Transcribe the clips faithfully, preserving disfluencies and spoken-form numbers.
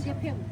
ཨ་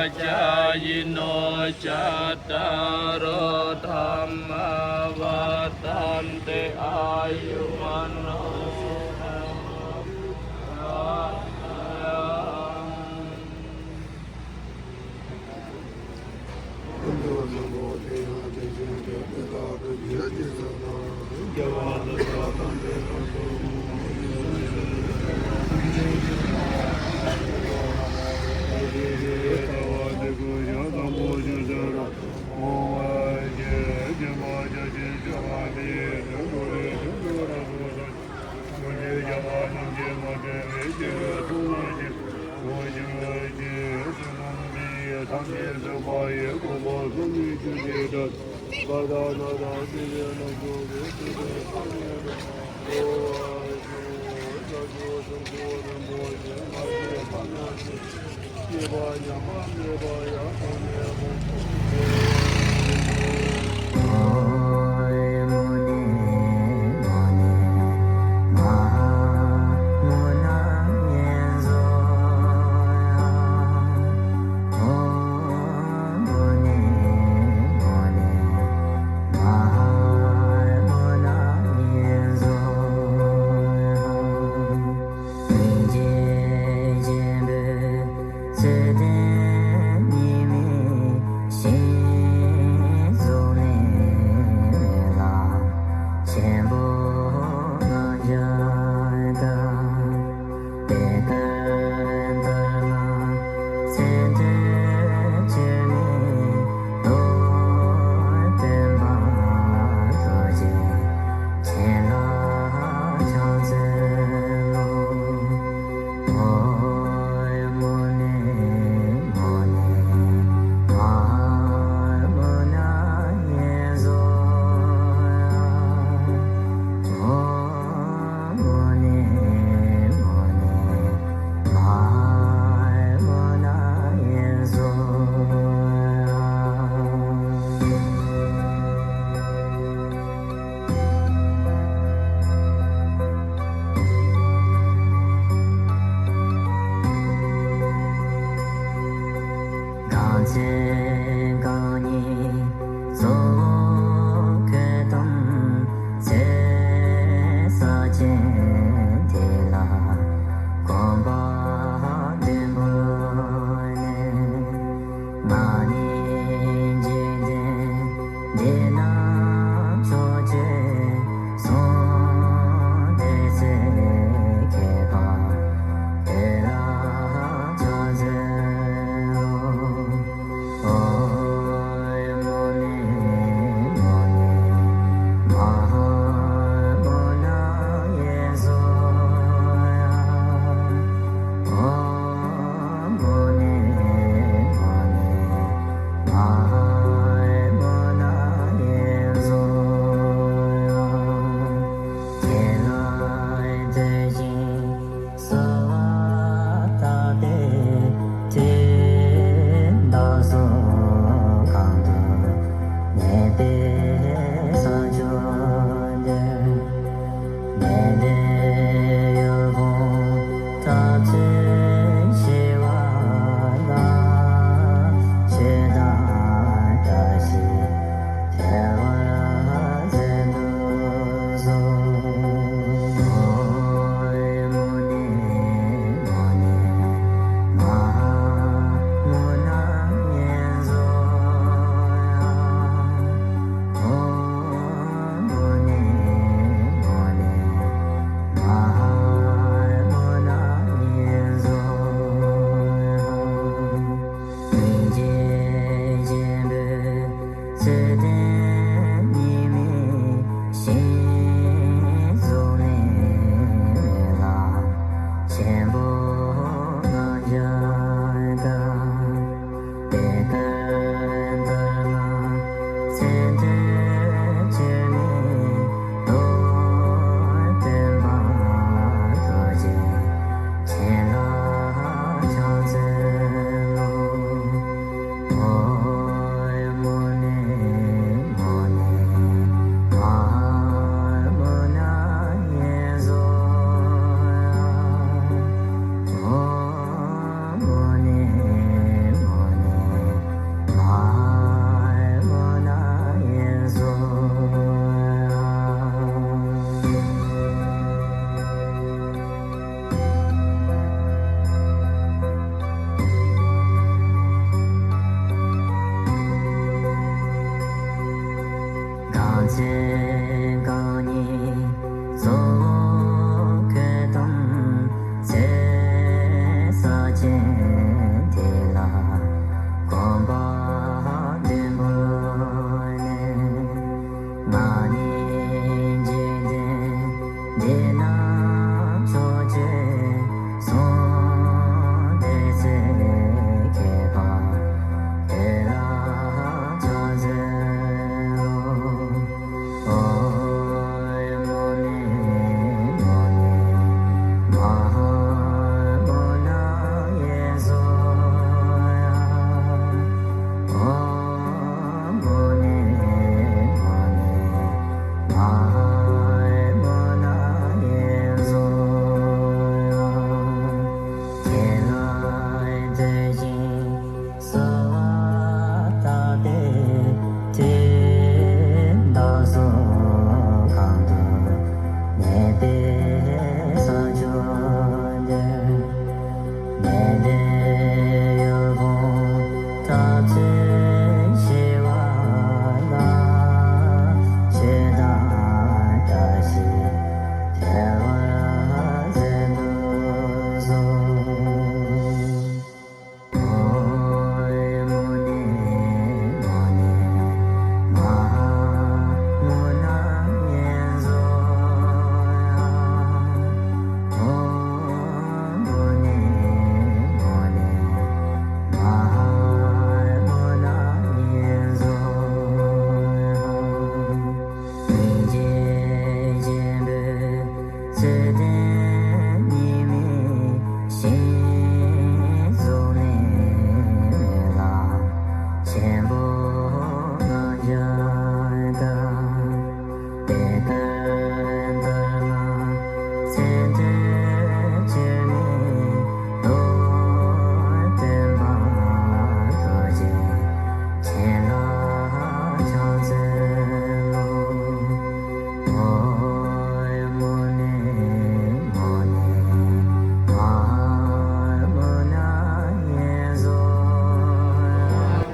Vuḍḍhāpacāyino cattāro dhammā vaḍḍhanti āyu vaṇṇo sukhaṃ balaṃ. སྙིང་རྗེ་ཆེན་པོས་ཚུལ་ལྡན་ཉི་མའི་ཞིང་གཟུགས་ནས་ལ་ཆེན་པོ་རྣམས་སྦྱར་ད། དེ་ལྟར་མཐར་སྔ་ཚེ་འདིར་སྤྱིར་ནི་མདོར་བསྟན་པ་རྡོ་རྗེ་ཁྱེད་ལ་ཕྱག་འཚལ་ལོ། ཨོཾ་མུ་ནེ་མུ་ནེ་མ་ཧཱ་མུ་ན་ཡེ་སྭཱ་ཧཱ། ཨོཾ་མུ་ནེ་མུ་ནེ་མ་ཧཱ་མུ་ན་ཡེ་སྭཱ་ཧཱ། གང་ཚེ་རྐང་གཉིས་གཙོ་བོ་བཀོད་དམ་ཚེ་ས་ཆེན་དེ་ལ་གོམ་པ་བདུན་བོར་ནས། ང་ནི་འཇིག་རྟེན་འདི་ན་མཆོག་ཅེས་གསུངས་ཏེ། ཚེ་ཁྱད་པར་དེ་ལ་ཕྱག་འཚལ་ལོ། ཨོཾ་མུ་ནེ་མུ་ནེ་མ་ཧཱ་མུ་ན་ཡེ་སྭཱ་ཧཱ། ཨོཾ་མུ་ནེ་མུ་ནེ་མ་ཧཱ་མུ་ན་ཡེ་སྭཱ་ཧཱ། ཁྱེད་ལ་འདུད་ཅིང་གསོལ་བ་བཏབ་པའི་མཐུས། བདག་སོགས་གང་དུ་གནས་པའི་ས་ཕྱོགས་འདིར། ནད་འདི་ཡོ་བོད་དག་ཚུན་ཞི་བ་ལ། ཆོས་དང་བཀྲ་ཤིས་འཕེལ་བར་མཛད་དུ་གསོལ། ཨོཾ་མུ་ནེ་མུ་ནེ་མ་ཧཱ་མུ་ན་ཡེ་སྭཱ་ཧཱ། ཚེ་གང་ཉིད་གཙོ་བོ་ཁྱོད་དང་ཚེ་ས་ཆེན་དེ་ལ་གོམ་པ་མཐུན་པོ་ནས། ང་ནི་འཇིག་རྟེན་འདི་ན་ཕྱོགས་བཅུའི་གསུང་སྡེ་ཚེ་མཁས་པ་དེ་ལ་ཕྱག་འཚལ་ལོ། ཨོཾ་མུ་ནེ་མུ་ནེ་མ་ཧཱ་མུ་ན་ཡེ་སྭཱ་ཧཱ། ཨོཾ་མུ་ནེ་མུ་ནེ་མ་ཧཱ་མུ་ན་ཡེ་སྭཱ་ཧཱ། ཁྱེད་ལ་འདུད་ཅིང་གསོལ་བ་བཏབ་པའི་མཐུས། བདག་སོགས་གང་དུ་གནས་པའི་ས་ཕྱོགས་འདིར། ནད་དེ་ཡོ་བོང་དག་ཚོད་ཞི་བ་ལ། ཆོས་དང་བཀྲ་ཤིས་འཕེལ་བར་མཛད་དུ་གསོལ། ཨོཾ་མུ་ནེ་མུ་ནེ་མ་ཧཱ་མུ་ན་ཡེ་སྭཱ་ཧཱ། ཨོཾ་མུ་ནེ་མུ་ནེ་མ་ཧཱ་མུ་ན་ཡེ་སྭཱ་ཧཱ། སྙིང་རྗེ་ཆེན་པོས་ཚུལ་ལྡན་ཉི་མའི་ཞིང་གཟུགས་ནས་ལ་ཆེན་པོ་ང་འཇའ་ལྟར། དེ་ལྟར་མདོར་ན་ཚེ་འདིར་སྤྱིར་ནི་བློ་བརྟན་པ་ཐུགས་རྗེ་ཆེན་ལ་ཕྱག་འཚལ་ལོ། ཨོཾ་མུ་ནེ་མུ་ནེ་མ་ཧཱ་མུ་ན་ཡེ་སྭཱ་ཧཱ།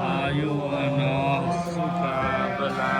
आयु वर्ण सुख बला।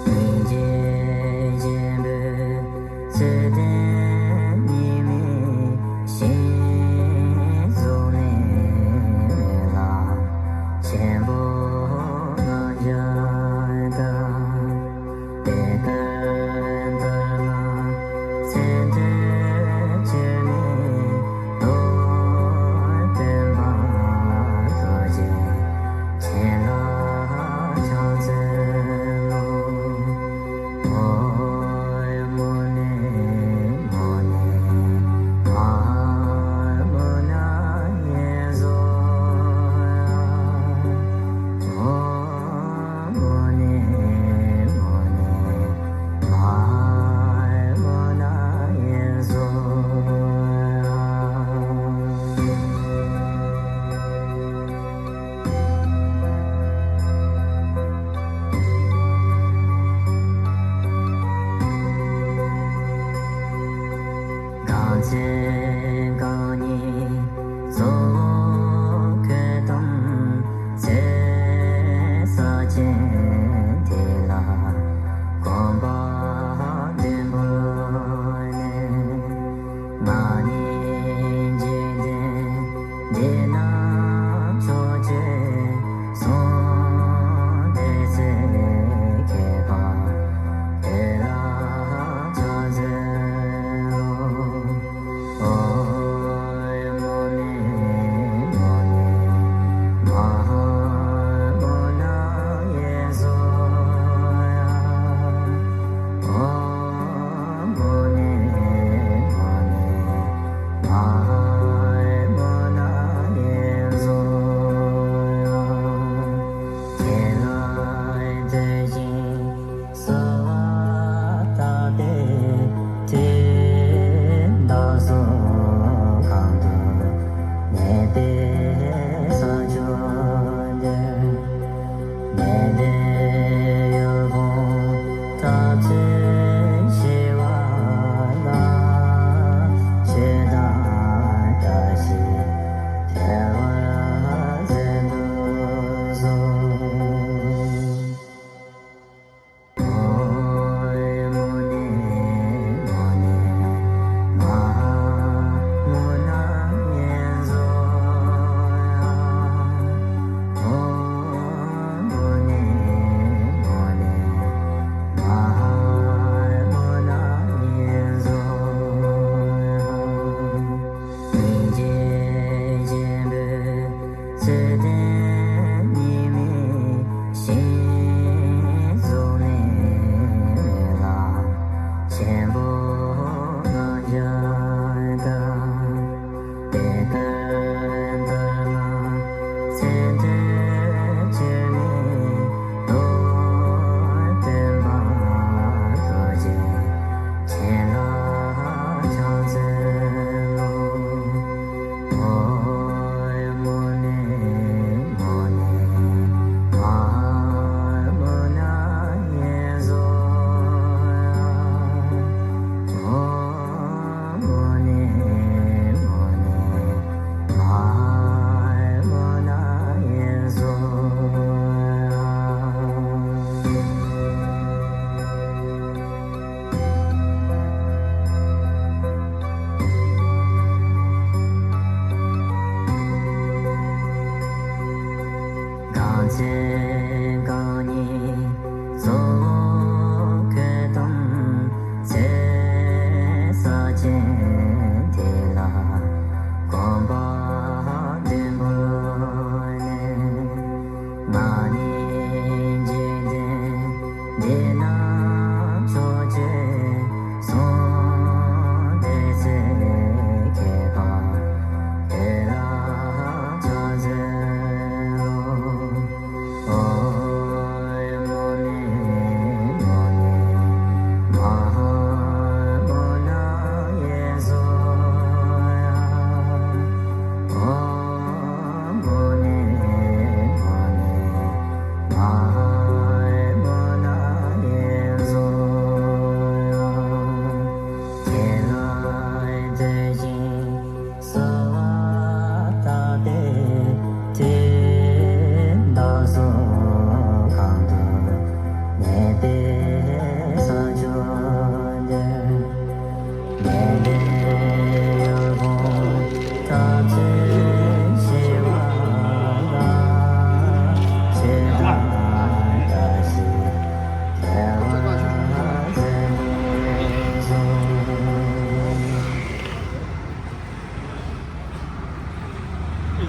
སྙིང་རྗེ་ཆེན་པོས་ཚུལ་ལྡན་ཉི་མའི་ཞིང་གཟུགས་ནས་ལ་ཆེན་པོ་ང་འཇའ་ལྟར། དེ་ལྟར་མདོར་ན་ཚེ་འདིར་སྤྱིར་ནི་བློ་བརྟན་པ་ཐུགས་རྗེ་ཆེན་ལ་ཕྱག་འཚལ་ལོ། ཨོཾ་མུ་ནེ་མུ་ནེ་མ་ཧཱ་མུ་ན་ཡེ་སྭཱ་ཧཱ། ཨོཾ་མུ་ནེ་མུ་ནེ་མ་ཧཱ་མུ་ན་ཡེ་སྭཱ་ཧཱ། གང་ཚེ་གང་ཉིད་གཙོ་བོ་ཁྱོད་དང་ཚེ་ས་ཆེན་དེ་ལ་གོམ་པ་མཐུན་པོ་ནས། ང་ནི་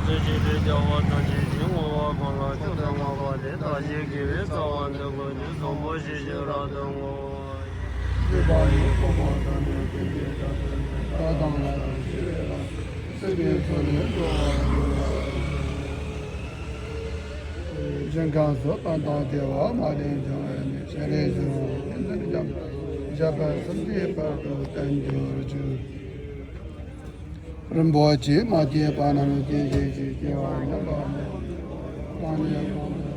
ཁྱེད་ཚོས་ཇི་སྲིད་བྱ་བ་ཐམས་ཅད་ཀྱི་བསྔོ་བ་གང་ལ་ཕྱག་འཚལ་བསྔགས་པ་དེ་དག་ཞིང་དགེ་བའི་རྩ་བ་འདི་ཀུན་གྱི་བཟང་པོ་ཞིང་བྱོན་རབ་ཏུ་བསྔོ་བ་ཡི། སྲིད་པ་ཡི་གོ་འཕང་དང་ནི་དེ་ཉིད་དང་ལྡན་པའི་བདག་དང་ལྷ་དང་ཞི་བའི་ལྷ། སྲིད་པའི་མཚོ་ལས་འགྲོ་བ་སྒྲོལ་བ། ཞིང་ཁམས་སུ་ཕན་དང་བདེ་བ་མ་ལུས་འབྱུང་བའི་གནས། སྤྱན་རས་གཟིགས་སུ་ཡི་དམ་བཅས་པ། ཞབས་པད་སྲིད་མཐའི་བར་དུ་བརྟན་གྱུར་ཅིག། རིན་པོ་ཆེ་མ་སྐྱེས་པ་རྣམས་སྐྱེ་གྱུར་ཅིག། སྐྱེ་བ་ཉམས་པ་མེད་པར་གང་ནས་གང་དུ།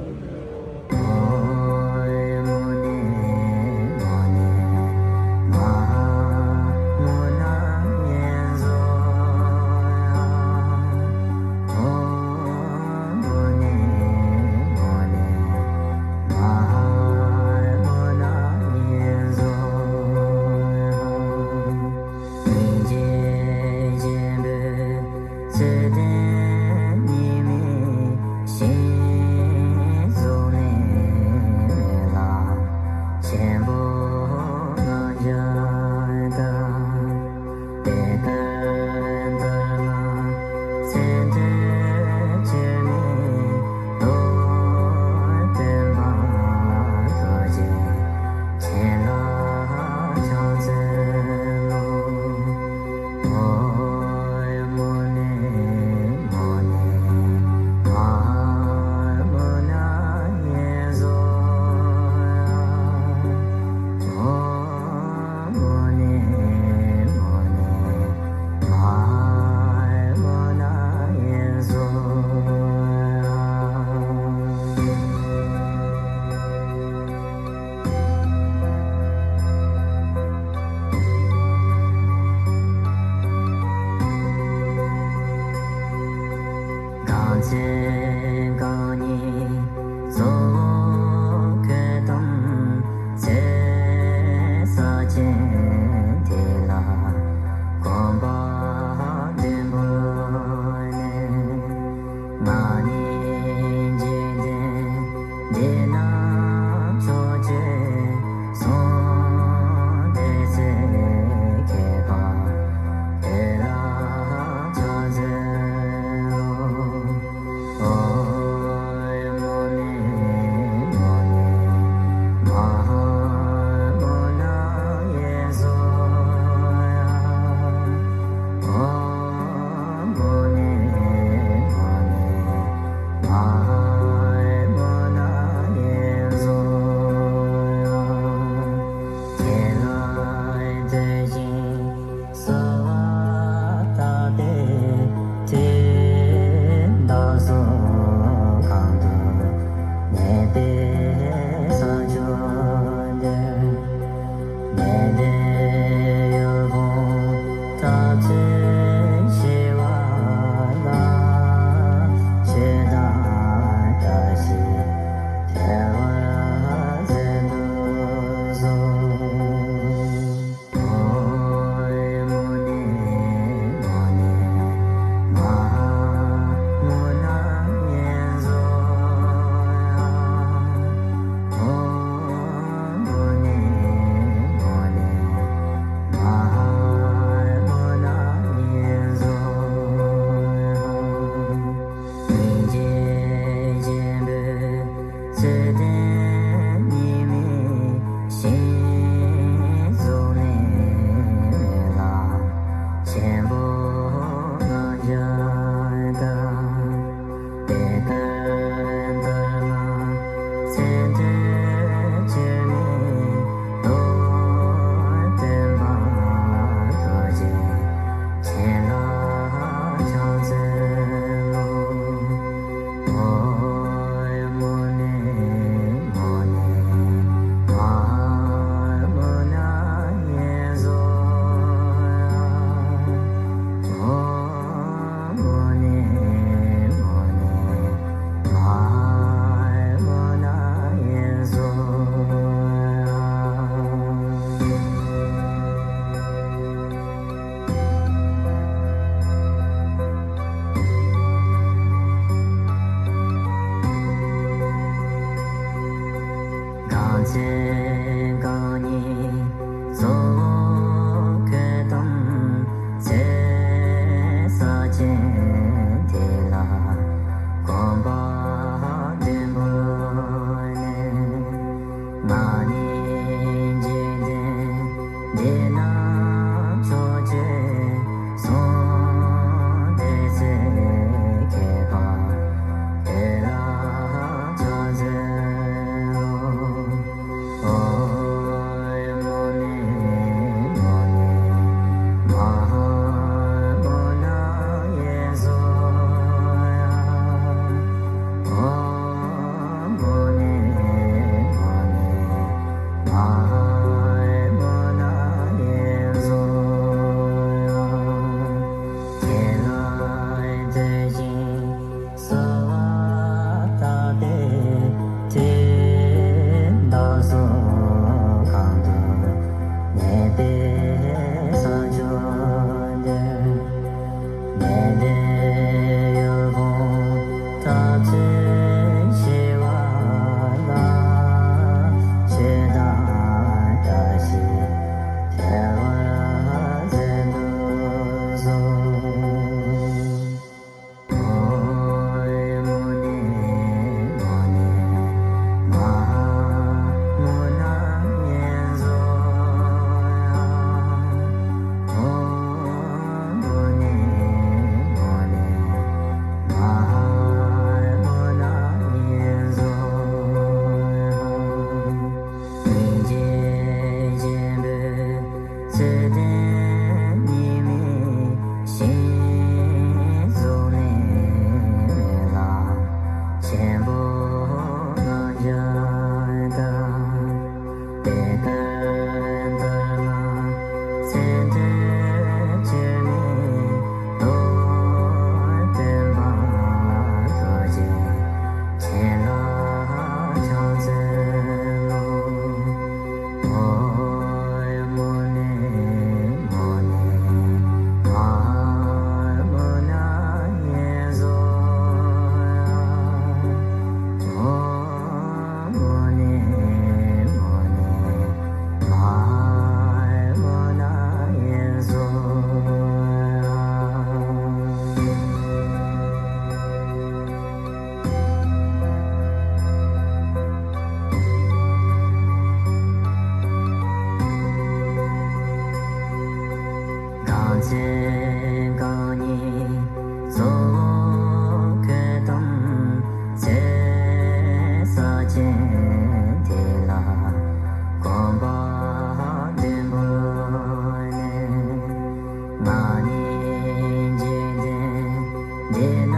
དེས་ན་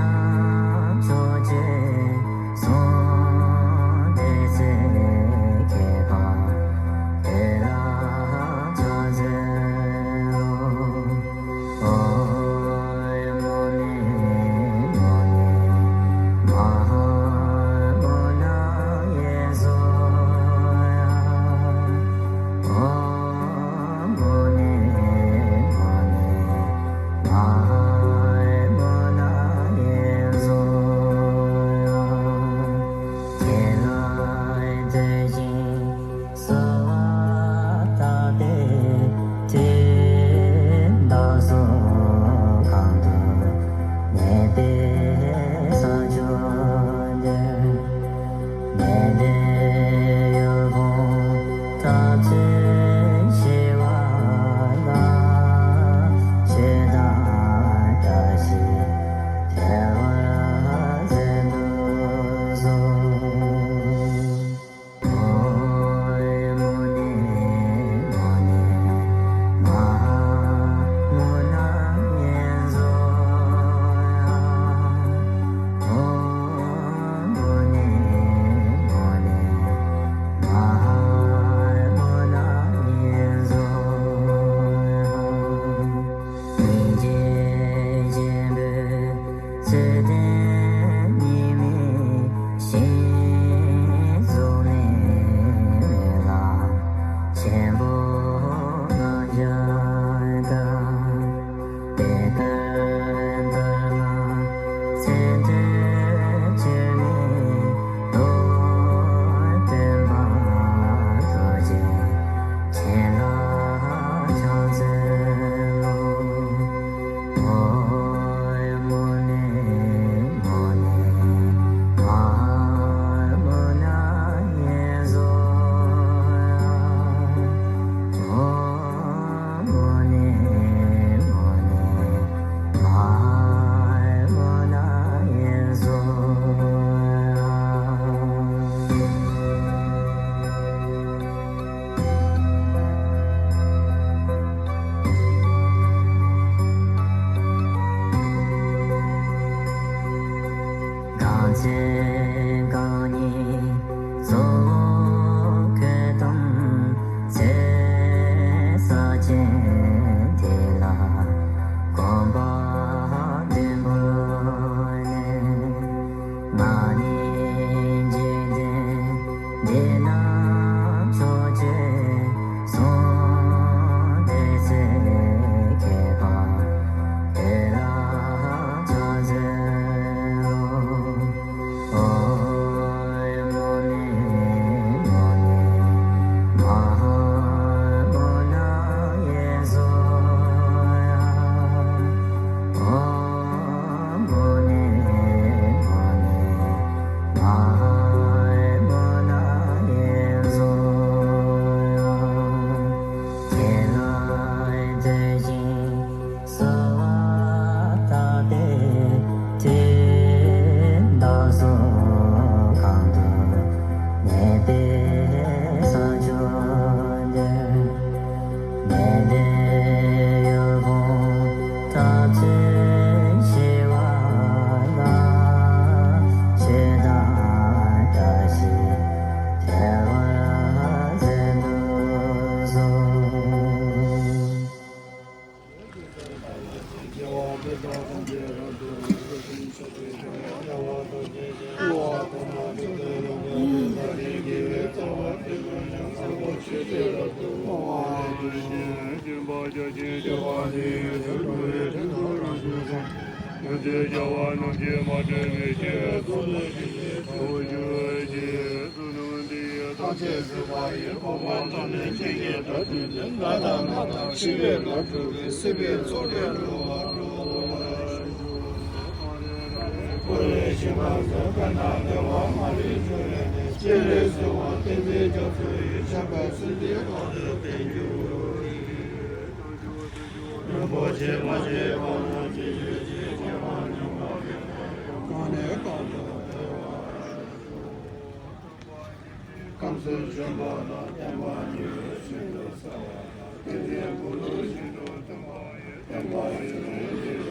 ཕྱོགས་བཅུའི་གསུང་སྡེ་སྲིད་མཁས་པ་དེ་ལ་ཕྱག་འཚལ་ལོ། ཨོཾ་མུ་ནེ་མུ་ནེ་མ་ཧཱ་མུ་ན་ཡེ་སྭཱ་ཧཱ། ཨོཾ་མུ་ནེ་མུ་ནེ་མ་ཧཱ་མུ་ན་ཡེ་སྭཱ་ཧཱ། ཁྱེད་ལ་བསྟོད་ཅིང་གསོལ་བ་བཏབ་པའི་མཐུས། བདག་སོགས་གང་དུ་གནས་པའི་ས་ཕྱོགས་འདིར། ནད་དང་གཡོ་འཁྲུགས་དྲག་པོས་གཤེགས་པ་ལ། ཆོས་དང་བཀྲ་ཤིས་འཕེལ་བར་མཛད་དུ་གསོལ། ཨོཾ་མུ་ནེ་མུ་ནེ་མ་ཧཱ་མུ་ན་ཡེ་སྭཱ་ཧཱ། ཨོཾ་མུ་ནེ་མུ་ནེ་མ་ཧཱ་མུ་ན་ཡེ་སྭཱ་ཧཱ། སྙིང་རྗེ་ཆེན་པོས་ཚུལ་ལྡན་ཉི་མའི་ཞིང་། གཟུགས་ལེན་མི་ལ་ཆེན་པོ་ལྔ་བརྒྱ་དང་། དེ་ལྟར་མཐར་གནས་ཚེ་མཐར་གྱུར་ནས། རྡོ་སྟོན་པ་རྡོ་རྗེ་འཆང་ལ་ཕྱག་འཚལ་ལོ། ཨོཾ་མུ་ནེ་མུ་ནེ་མ་ཧཱ་མུ་ན་ཡེ་སྭཱ་ཧཱ། ཨོཾ་མུ་ནེ་མུ་ནེ་མ་ཧཱ་མུ་ན་ཡེ་སྭཱ་ཧཱ། གང་ཚེ་རྐང་གཉིས་གཙོ་བོ་ཁོད་སྟོན་ཚེ། ས་ཆེན་དེ་ལ་གོམ་པ་བདུན་བོར་ནས། ང་ནི་འཇིག་རྟེན་འདི་ན་ཕྱོགས་བཅུའི་གསུང་སྡེ་སྲིད་མཁས་པ་དེ་ལ་ཕྱག་འཚལ་ལོ། ཨོཾ་མུ་ནེ་མུ་ནེ་མ་ཧཱ་མུ་ན་ཡེ་སྭཱ་ཧཱ། ཨོཾ་མུ་ནེ་མུ་ནེ་མ་ཧཱ་མུ་ན་ཡེ་སྭཱ་ཧཱ། ཁྱེད་ལ་བསྟོད་ཅིང་གསོལ་བ་བཏབ་པའི་མཐུས། བདག་སོགས་གང་དུ་གནས་པའི་ས་ཕྱོགས་འདིར། ནད་དང་གཡོ་འཁྲུགས་དྲག་པོས་གཤེགས་པ་ལ། ཆོས་དང་བཀྲ་ཤིས་འཕེལ་བར་མཛད་དུ་གསོལ། ཐམས་ཅད་གཟིགས་པ་ཡི་གོ་འཕང་ཐོབ་ནས་སྐྱེ་གནས་དགྲ་བཏུལ་ནས། ལྷ་དང་ལྷ་དང་ཞི་བའི་ལྷ་སྒྲུབ་པའི་སྲིད་པའི་མཚོ་ལས་སྒྲོལ་བར་ཤོག། འཁོར་བའི་ཞིང་ཁམས་སུ་མཁའ་དང་ལྡན་པ་མ་ལུས་སྤྱོད་ཡུལ་ནས། སྤྱན་རས་གཟིགས་དབང་བསྟན་འཛིན་རྒྱ་མཚོ་ཡི། ཆབ་བྲག་སྲིད་མཐའི་བར་དུ་བརྟན་གྱུར་ཅིག། རིན་པོ་ཆེ་མ་སྐྱེས་པ་རྣམས་ཀྱི་ཡུལ་གྱི་སྐྱེ་བ་མྱ་ངན་ལས་འདས་པ། གང་ནས་གང་དུ་འཕེལ་བར་ཤོག། ཁམས་གསུམ་འབྱོན་པ་དང་། བསྟན་པ་ཉི་འོད་བཞིན་དུ་གསལ་བ་དང་། བསྟན་འཛིན་འཁོར་ལོ་བཞི་དྲུག་མཐུན་པ་ཡི། བསྟན་པ་ཡུན་རིང་གི་